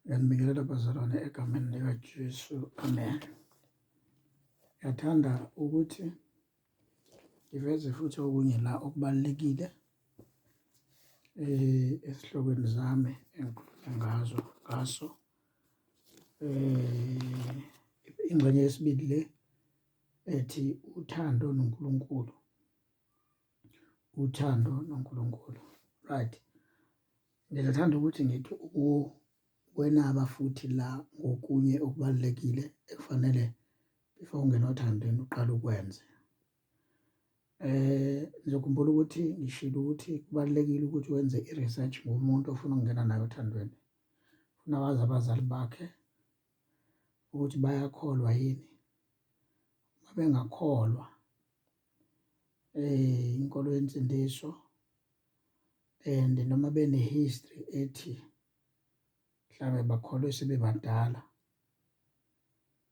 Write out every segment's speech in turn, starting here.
Ngiyanibingelela bazalwane egameni likaJesu, amen. Ngiyathanda ukuthi ngiveze futhi okunye la okubalulekile esihlokweni zami engikhuluma ngazo ngaso. Ingxenye yesibili le ethi uthando noNkulunkulu. Uthando noNkulunkulu, right. Ngizothanda ukuthi ngithi ukwenaba futhi la ngokunye okubalulekile ekufanele before ungene othandweni uqale ukwenze. Ngizokhumbula ukuthi ngishilo ukuthi kubalulekile ukuthi wenze i-research ngomuntu ofuna ukungena naye othandweni. Funa wazi abazali bakhe ukuthi bayakholwa yini. Uma bengakholwa inkolo yensindiso and noma bene-history ethi mhlawumbe bakholwe sebebadala,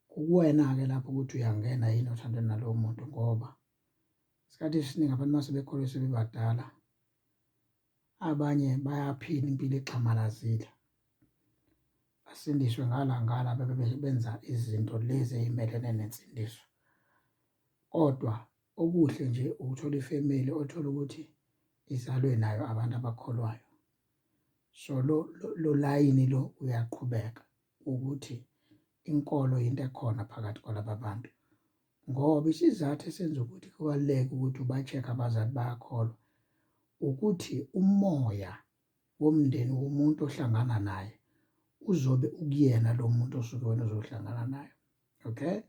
kukuwena-ke lapho ukuthi uyangena yini othandweni nalowo muntu ngoba isikhathi esiningi abantu uma sebekholwe sebebadala abanye bayaphila impilo exhamalazile, basindiswe ngala ngala bebe benza izinto lezi ey'melene nensindiso. Kodwa okuhle nje ukuthola ifemeli othola ukuthi izalwe nayo abantu abakholwayo. So lo lo layini lo uyaqhubeka ukuthi inkolo into ekhona phakathi kwalaba bantu. Ngoba isizathu esenza ukuthi kubaluleke ukuthi uba-check-e abazali bayakholwa ukuthi umoya womndeni womuntu ohlangana naye uzobe ukuyena lo muntu osuke wena uzohlangana naye. Okay,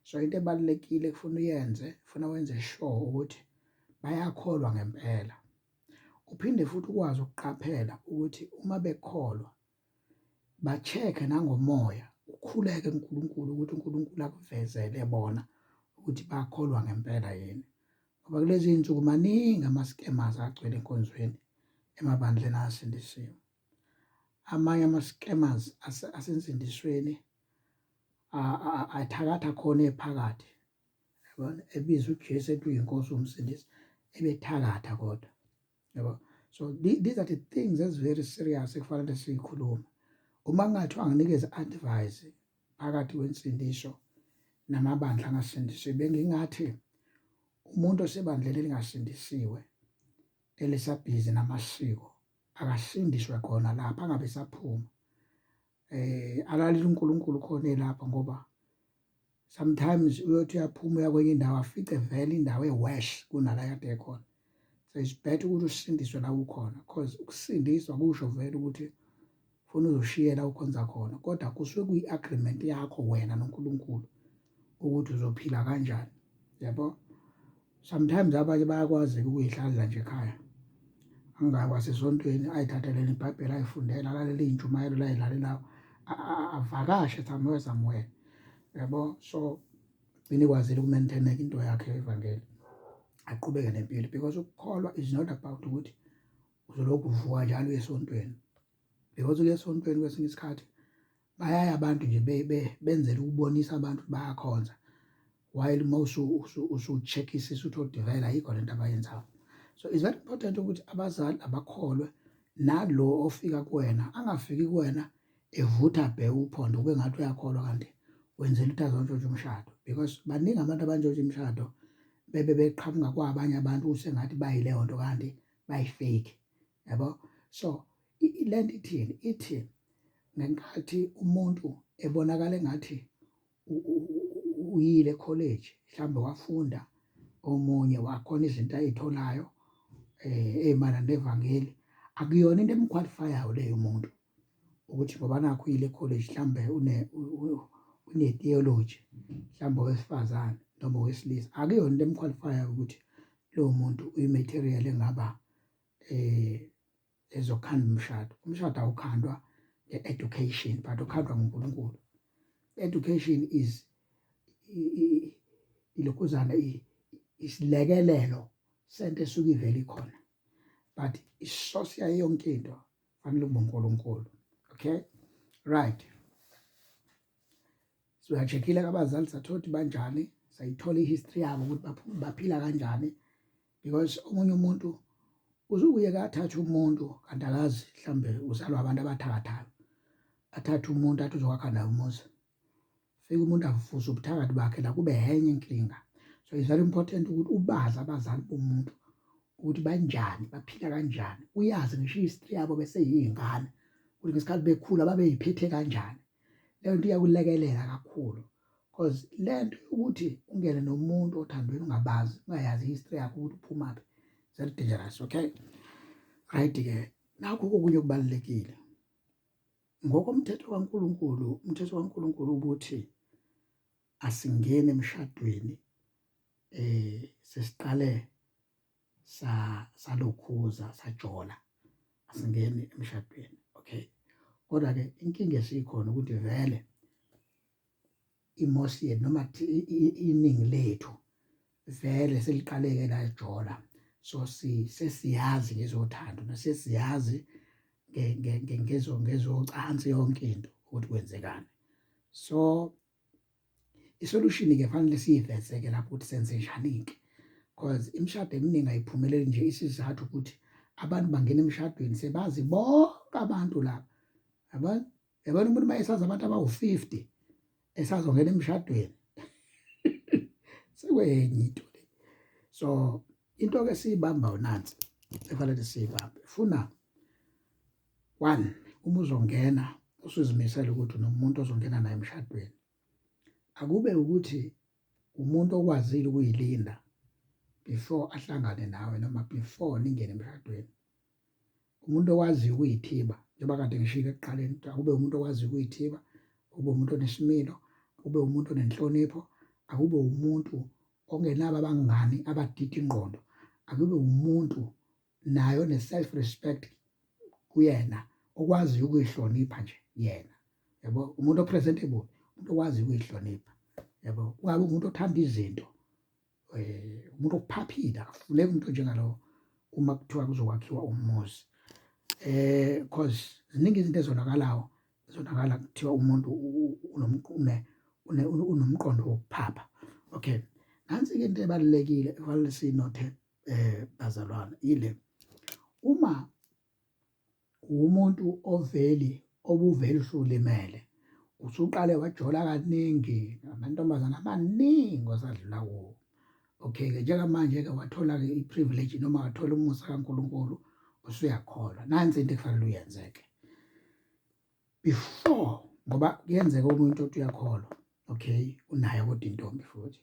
so into ebalulekile kufuna uyenze, funa wenze sure ukuthi bayakholwa ngempela. Uphinde futhi ukwazi ukuqaphela ukuthi uma bekholwa ba-check-e nangomoya, ukhuleke kuNkulunkulu ukuthi uNkulunkulu akuvezele bona ukuthi bakholwa ngempela yini. Ngoba kulezi iy'nsuku maningi ama-scammers agcwele enkonzweni emabandleni asindisiwe. Amanye ama-scammers asensindisweni athakatha khona ephakathi, yabona, ebiza uJesu ethi uyiNkosi uMsindisi, ebethakatha kodwa, yabo. So these are the things that's very serious ekufanele siyikhulume. Uma kungathiwa anginikeze advice phakathi kwensindiso namabandla angasindisiwe, bengingathi umuntu osebandleni elingasindisiwe elisabhizi namasiko akasindiswe khona lapha angabe esaphuma. Alalele uNkulunkulu khona elapho ngoba sometimes uyothi uyaphuma uya kwenye indawo afice vele indawo e-worse kunala kade ekhona. So it's better ukuthi usindiswe la ukhona cause ukusindiswa kusho vele ukuthi funa uzoshiye la ukhonza khona kodwa kusuke kuyi-agreement yakho wena noNkulunkulu ukuthi uzophila kanjani, yabo. Sometimes abanye bayakwazi-ke ukuy'hlalela nje ekhaya angayi kwasesontweni ayithathele iBhayibheli ayifundele alalele iy'ntshumayelo la ay'lalelayo avakashe somewhere somewhere yabo. So gcine ikwazile uku-maintain-eka into yakhe yevangeli aqhubeke nempilo because ukukholwa is not about ukuthi uzolokhu uvuka njalo uye esontweni because ukuya esontweni kwesinye isikhathi bayaya abantu nje benzela ukubonisa abantu ukuthi bayakhonza while uma usu-check-isisa uthole ukuthi vele ayikho lento abayenzayo. So it's very important ukuthi abazali abakholwe nalo ofika kuwena angafiki kuwena evutha bhe uphondo kube ngathi uyakholwa kanti wenzela ukuthi azontshontsha umshado because baningi abantu abantshontsha imishado bebe beqhamuka kwabanye abantu kusengathi bayileyo nto kanti bayi-fake, yabo. So lento ithini? Ithi ngenkathi umuntu ebonakala engathi uyile ekholeji mhlawumbe wafunda omunye wakhona izinto ayitholayo ey'mayelana nevangeli, akuyona into emkhwalifayayo leyo umuntu ukuthi ngoba nakhu uyile ekholeji mhlawumbe une-theology mhlawumbe owesifazane noma owesilisa, akuyona into emkhwalifayayo ukuthi lowo muntu uyi-material engaba ezokhanda umshado. Umshado awukhandwa nge-education but ukhandwa nguNkulunkulu. Education is ilokhuzana isilekelelo sento esuke ivele ikhona but isource yayo yonke into fanele kube uNkulunkulu. Okay, right. Siya-check-ile abazali sathola ukuthi banjani, sayithola i-history yabo ukuthi baphila kanjani because omunye umuntu uzuye kathatha umuntu kanti akazi mhlambe uzalwa abantu abathakathayo. Athathe umuntu athi uzokwakha naye umuzi. Fike umuntu avuse ubuthakathi bakhe la kube henye inkinga. So it's very important ukuthi ubazi abazali bomuntu ukuthi banjani, baphila kanjani. Uyazi ngisho i-history yabo beseyiy'ngane ukuthi ngesikhathi bekhula babey'phethe kanjani. Leyo nto iyakulekelela kakhulu because le nto yokuthi ungene nomuntu othandweni ungabazi, ungayazi i-history yakhe ukuthi uphumaphi, very dangerous, okay? Right-ke, nakhu okunye okubalulekile. Ngokomthetho kaNkulunkulu, umthetho kaNkulunkulu ubuthi asingeni emshadweni sesiqale sa salokhuza sajola, asingeni emshadweni, okay. Kodwa ke inkinga esikhona ukuthi vele imosi yethu noma iningi lethu vele seliqaleke lajola, so sesiyazi ngezothando nasesiyazi ngezocansi yonke into ukuthi kwenzekani. So isolution ke fanele siyiveze-ke lapho ukuthi senze njani-ke because imishado eminingi ayiphumeleli nje, isizathu ukuthi abantu bangena emshadweni sebazi bonke abantu laba. Yabona, yabona umuntu uma esazi abantu abawu-50 esazongena emshadweni sekwenye into le. So into-ke esiyibambayo nansi efanele siyibambe, funa one, uma uzongena usuzimisele ukuthi unomuntu ozongena naye emshadweni, akube ukuthi umuntu okwazile ukuyilinda before ahlangane nawe noma before ningene emshadweni. Umuntu okwaziyo ukuyithiba, njengoba kade ngishilo ekuqaleni, akube umuntu okwaziyo ukuyithiba, akube umuntu onesimilo, akube umuntu onenhlonipho, akube umuntu ongenabo abangani abadida ingqondo, akube umuntu naye one-self respect kuyena, okwaziyo ukuyihlonipha nje yena, yabo. Umuntu o-presentable, umuntu okwaziyo ukuyihlonipha, yabo. Ungabe umuntu othanda izinto, umuntu okuphaphile, akufuneki umuntu onjengalowo uma kuthiwa kuzokwakhiwa umuzi, cause ziningi izinto ezonakalayo, ezonakala kuthiwa umuntu unomqondo wokuphapha. Okay, nansi-ke into ebalulekile efanele siyinothe bazalwane, ile uma umuntu oveli obuvele usulimele, usuqale wajola kaningi amantombazane amaningi osadlula kuwo. Okay-ke njengamanje-ke wathola-ke i-privilege noma wathola umusa kaNkulunkulu, usuyakholwa. Nansi into ekufanele uyenze-ke before, ngoba kuyenzeka umuntu othi uyakholwa, okay, unayo kodwa intombi futhi,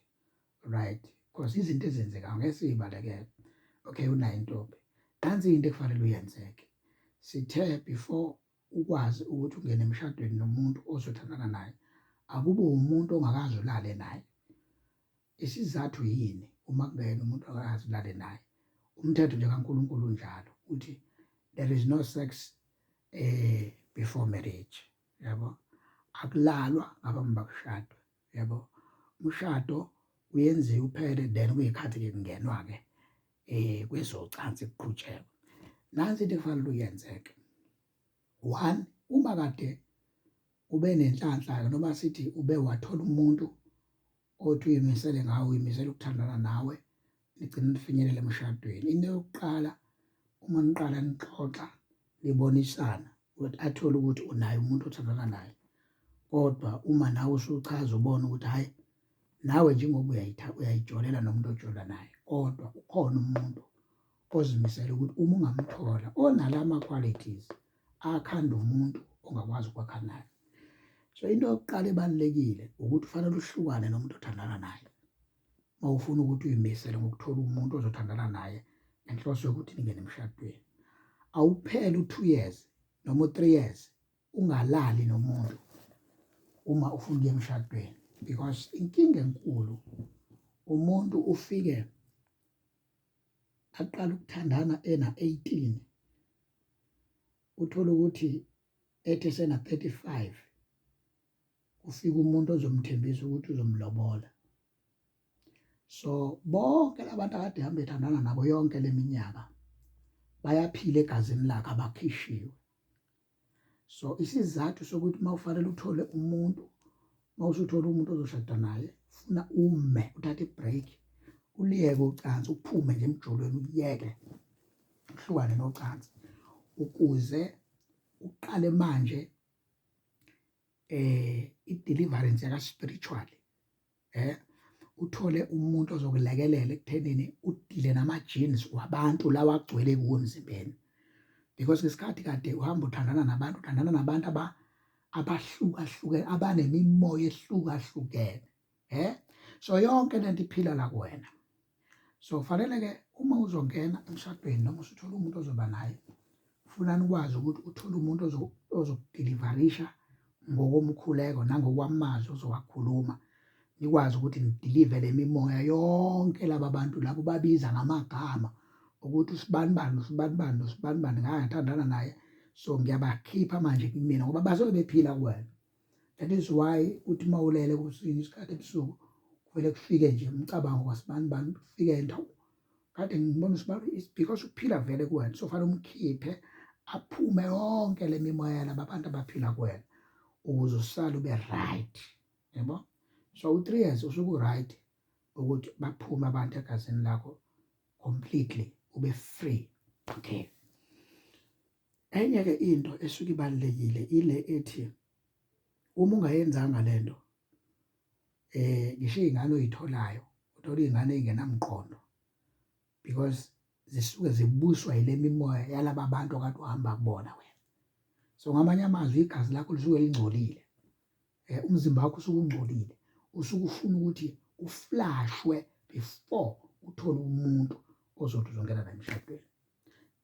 right? Because izinto ezenzekayo ngeke siyibalekele. Okay, unayo intombi, nansi into ekufanele uyenzeke. Sithe before ukwazi ukuthi ungene emshadweni nomuntu ozothandana naye, akube umuntu ongakaze ulale naye. Isizathu yini uma kungena umuntu ongakaze ulale naye? Umthetho nje kaNkulunkulu unjalo, uthi there is no sex before marriage, yabo. Akulalwa ngaphambi kokushada, yabo. Umshado uyenziwa uphele, then kuyikhathi-ke kungenwa-ke kwezocansi kuqhutshekwe. Nansi into ekufanele uyenzeke. One, uma kade ube nenhlanhla-ke noma sithi ube wathola umuntu othi uyimisele ngawe, uyimisele ukuthandana nawe, nigcine nifinyelele emshadweni. Into yokuqala uma niqala nixoxa nibonisana ukuthi athole ukuthi unaye umuntu othandana naye, kodwa uma nawe usuchaza ubona ukuthi hhayi nawe njengoba uyayijolela nomuntu ojola naye, kodwa ukhona umuntu ozimisele ukuthi uma ungamthola onalama qualities akhanda umuntu ongakwazi ukwakha naye. So into yokuqala ebalulekile ukuthi ufanele uhlukane nomuntu othandana naye uma ufuna ukuthi uyimisele ngokuthola umuntu ozothandana naye ngenhloso yokuthi ningene emshadweni. Awupheli u-2 years noma u-3 years ungalali nomuntu uma ufuna ukuya emshadweni, because inkinga enkulu umuntu ufike aqala ukuthandana ena 18, uthola ukuthi ethi esena 35 kufika umuntu ozomthembisa ukuthi uzomlobola. So bonke labantu akade hamba ethandana nabo yonke leminyaka bayaphila egazini lakhe, abakhishiwe. So isizathu sokuthi uma ufanele uthole umuntu, uma usuthola umuntu ozoshada naye, funa ume uthathe i-break, uliyeke ucansi, uphume nje emjolweni, uyeke, uhlukane nocansi ukuze uqale manje. I-deliverance yaka spiritual, uthole umuntu ozokulekelela ekuthenini udile nama-genes wabantu lawa agcwele kuwe emzimbeni, because ngesikhathi kade uhamba uthandana nabantu, uthandana nabantu abahlukahlukene, abanemimoya ehlukahlukene, so yonke lento iphila la kuwena. So kufanele ke uma uzongena emshadweni noma usuthola umuntu ozoba naye, ufuna nikwazi ukuthi uthole umuntu ozokudeliverisha ngokomkhuleko nangokwamazwi ozowakhuluma, nikwazi ukuthi nidelive le mimoya yonke laba bantu labo babiza ngamagama ukuthi usibani bani, usibani bani, usibani bani, ngangathandana naye, so ngiyabakhipha manje kumina ngoba bazobe bephila kuwena. That is why uthi uma ulele kwesinye isikhathi ebusuku kuvele kufike nje umcabango kwasibani bani, kufike into kade ngibona usibani, it's because uphila vele kuwena. So fanele umkhiphe aphume yonke le mimoya yalaba bantu abaphila kuwena ukuze usale ube right, yabo. So u-3 years usuke u-right ukuthi baphume abantu egazini lakho completely, ube free. Okay, enye ke into esuke ibalulekile ile ethi uma ungayenzanga lento, ngisho izingane oyitholayo, uthola izingane ezingenamqondo because zisuke zibuswa yile mimoya yalaba bantu okade uhamba kubona wena. So ngamanye amazwi igazi lakho lisuke lingcolile, umzimba wakho usuke ungcolile, usuke ufuna ukuthi uflashwe before uthole umuntu ozothi uzongena la emshadweni.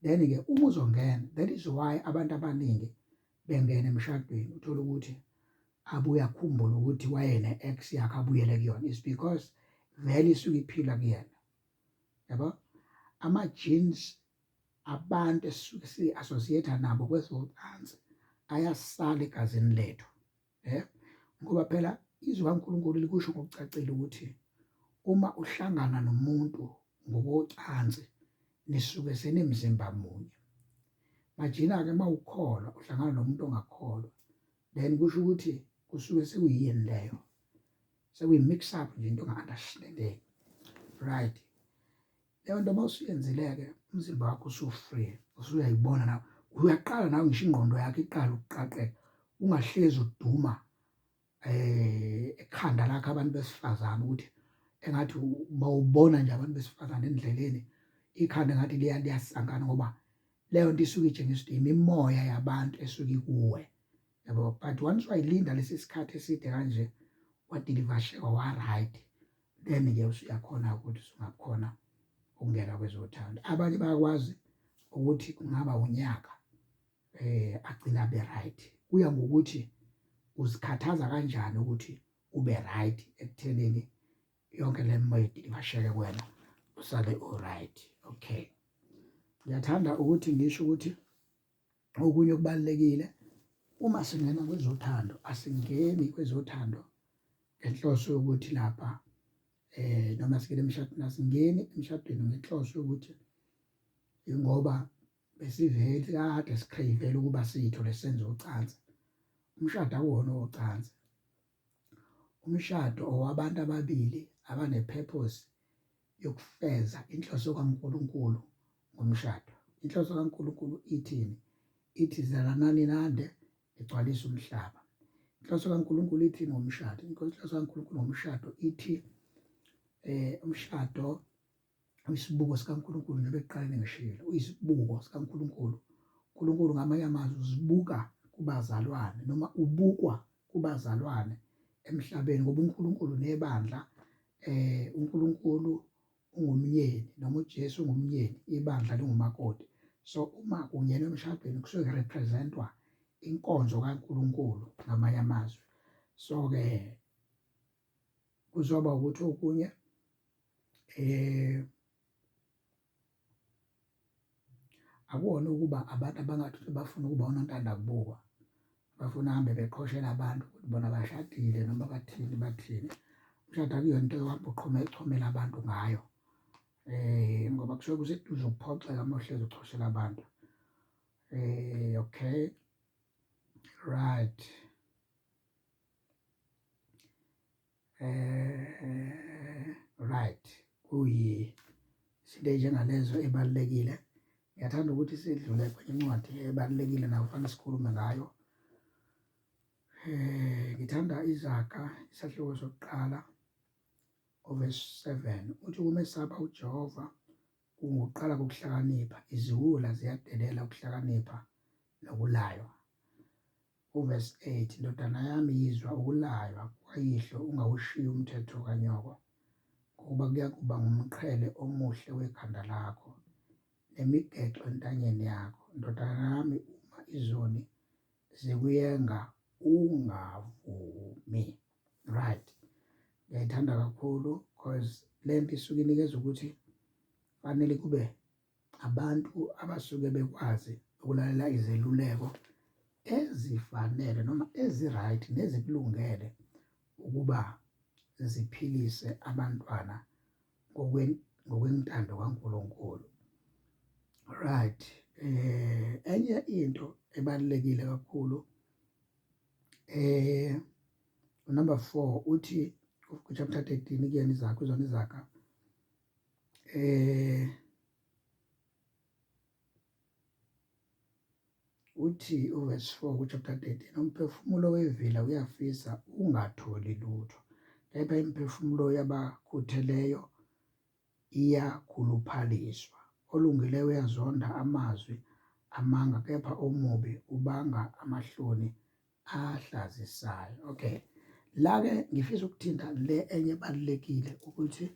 Then-ke uma uzongena, that is why abantu abaningi bengena emshadweni, uthola ukuthi abuye akhumbule ukuthi wayene-ex yakhe, abuyele kuyona, is because vele isuke iphila kuyena, yabo. Ama-genes abantu esisuke si-associate nabo kwezocansi ayasala egazini lethu, ngoba phela izwi kaNkulunkulu likusho ngokucacile ukuthi uma uhlangana nomuntu ngokocansi nisuke senemzimba munye. Majina-ke uma ukholwa uhlangana nomuntu ongakholwa, then kusho ukuthi kusuke sekuyini leyo, sekuyi-mix up nje, into onga-understandeki, right? Leyo nto uma usuyenzile-ke, umzimba wakho usu-free, usuyayibona nawe, uyaqala nawe ngisho ingqondo yakho iqala ukuqaqeka, ungahlezi uduma ekhanda lakho abantu besifazane, ukuthi engathi mawubona nje abantu besifazane endleleni ikhanda engathi liyasangana, ngoba leyo nto isuke itshengisa ukuthi imimoya yabantu esuke ikuwe, yabo. But once wayilinda lesi sikhathi eside kanje, wadilivasheka wa-right, then-ke usuyakhona ukuthi usungakhona ukungena kwezothando. Abanye bayakwazi ukuthi kungaba unyaka agcina be right, kuya ngokuthi uzikhathaza kanjani ukuthi ube right ekuthenini yonke le moya idilivasheke kuwena, usale u-right. Okay, ngiyathanda ukuthi ngisho ukuthi okunye okubalulekile uma singena kwezothando, asingeni kwezothando ngenhloso yokuthi lapha noma singena emshadweni, asingeni emshadweni ngenhloso yokuthi ingoba besivele kade si-crave-ela ukuba siyithole senze ucansi. Umshado akuwona owocansi, umshado owabantu ababili abane-purpose yokufeza inhloso kaNkulunkulu ngomshado. Inhloso kaNkulunkulu ithini? Ithi zalanani nande, igcwalise umhlaba. Inhloso kaNkulunkulu ithini ngomshado? Inhloso kaNkulunkulu ngomshado ithi umshado uyisibuko sikaNkulunkulu, njengoba ekuqaleni ngishilo, uyisibuko sikaNkulunkulu. uNkulunkulu ngamanye amazwi uzibuka kubazalwane noma ubukwa kubazalwane emhlabeni, ngoba uNkulunkulu nebandla, uNkulunkulu ungumyeni noma uJesu ungumyeni, ibandla lingumakoti. So uma kungenwa emshadweni kusuke representwa inkonzo kaNkulunkulu ngamanye amazwi. So ke kuzoba ukuthi okunye akuwona ukuba abantu abangathi bafuna ukuba onontanda kubukwa, bafuna hambe beqhoshela abantu ukuthi bona bashadile noma bathini bathini. Umshado akuyona into yokuhamba uqhome uchomela abantu ngayo, ngoba kusuke kuseduze ukuphoxeka uma uhlezi uchoshela abantu. Okay, right. Right, kuyi izinto ey'njengalezo ebalulekile. Ngiyathanda ukuthi sidlule kwenye incwadi ebalulekile nayo kufanele sikhulume ngayo. Ngithanda iZaga isahluko sokuqala uverse 7 uthi ukumesaba uJehova kungukuqala kokuhlakanipha, iziwula ziyadelela ukuhlakanipha nokulaywa. Uverse 8, ndodana yami yizwa ukulaywa kukayihlo ungawushiyi umthetho kanyoko, ngokuba kuyakuba ngumqhele omuhle wekhanda lakho nemigexo entanyeni yakho. Ndodana yami, uma izoni zikuyenga ungavumi. Right, ngiyayithanda kakhulu cause lento isuke inikeza ukuthi fanele kube abantu abasuke bekwazi ukulalela izeluleko ezifanele noma ezi-right nezikulungele ukuba ziphilise abantwana ngokwentando kaNkulunkulu. Right, enye into ebalulekile kakhulu number 4 uthi ku-chapter 13 kuyena iZaga, kuzona iZaga uthi uverse 4 kuchapter 13, umphefumulo wevila uyafisa ungatholi lutho, kepha imiphefumulo yabakhutheleyo iyakhuluphaliswa. Olungileyo uyazonda amazwi amanga, kepha omubi ubanga amahloni ahlazisayo. Okay, la-ke ngifisa ukuthinta le enye ebalulekile ukuthi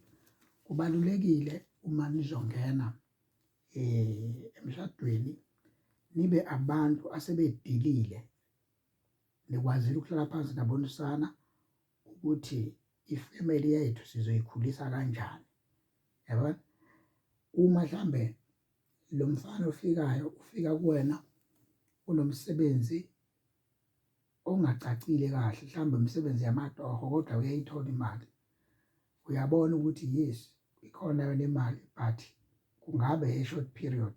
kubalulekile uma nizongena emshadweni nibe abantu asebedilile, nikwazile ukuhlala phansi nabonisana ukuthi ifamily yethu sizoyikhulisa kanjani, yabona. Uma mhlambe lo mfana ofikayo ufika kuwena unomsebenzi ongacacile kahle, mhlawumbe imisebenzi yamatoho kodwa uyayithola imali, uyabona ukuthi yes ikhona yona imali but kungabe a short period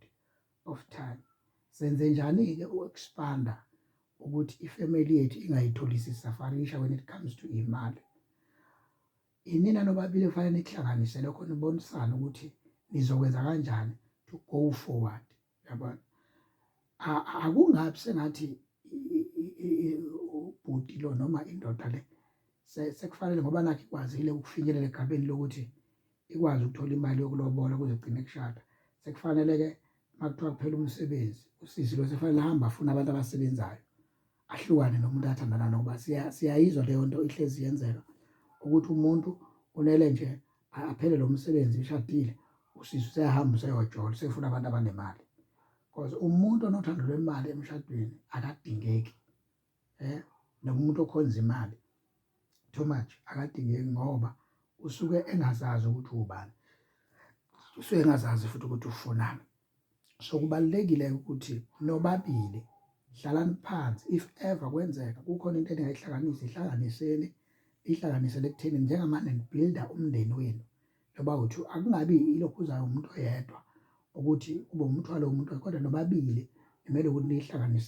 of time. Senze njani-ke uku-expand-a ukuthi ifamily yethu ingayitholi isisafarisha when it comes to imali? Inina nobabili kufanele nikuhlanganise lokho, nibonisane ukuthi nizokwenza kanjani to go forward, yabona. Akungabi sengathi ubhuti lo noma indoda le sekufanele ngoba nakho ikwazile ukufinyelela egabeni lokuthi ikwazi ukuthola imali yokulobola kuze kugcine kushada, sekufanele-ke uma kuthiwa kuphela umsebenzi usisi lo sekufanele ahambe afune abantu abasebenzayo, ahlukane nomuntu athandana nokuba siyayizwa leyo nto ihlezi yenzeka ukuthi umuntu unele nje aphele lo msebenzi ushadile, usisi useyahamba useyojola usefuna abantu abanemali, because umuntu onothando lwemali emshadweni akadingeki, noma umuntu okhonza imali too much akadingeki, ngoba usuke engazazi ukuthi ubani, usuke engazazi futhi ukuthi ufunani. So kubalulekile ukuthi nobabili hlalani phansi, if ever kwenzeka kukhona into eningayihlanganisa, ihlanganiseni, ihlanganisele ekutheni njengamanje nibuilda umndeni wenu noba uthi akungabi ilokhu uzayo umuntu oyedwa ukuthi kube umthwalo womuntu, kodwa nobabili kumele ukuthi niyihlanganise.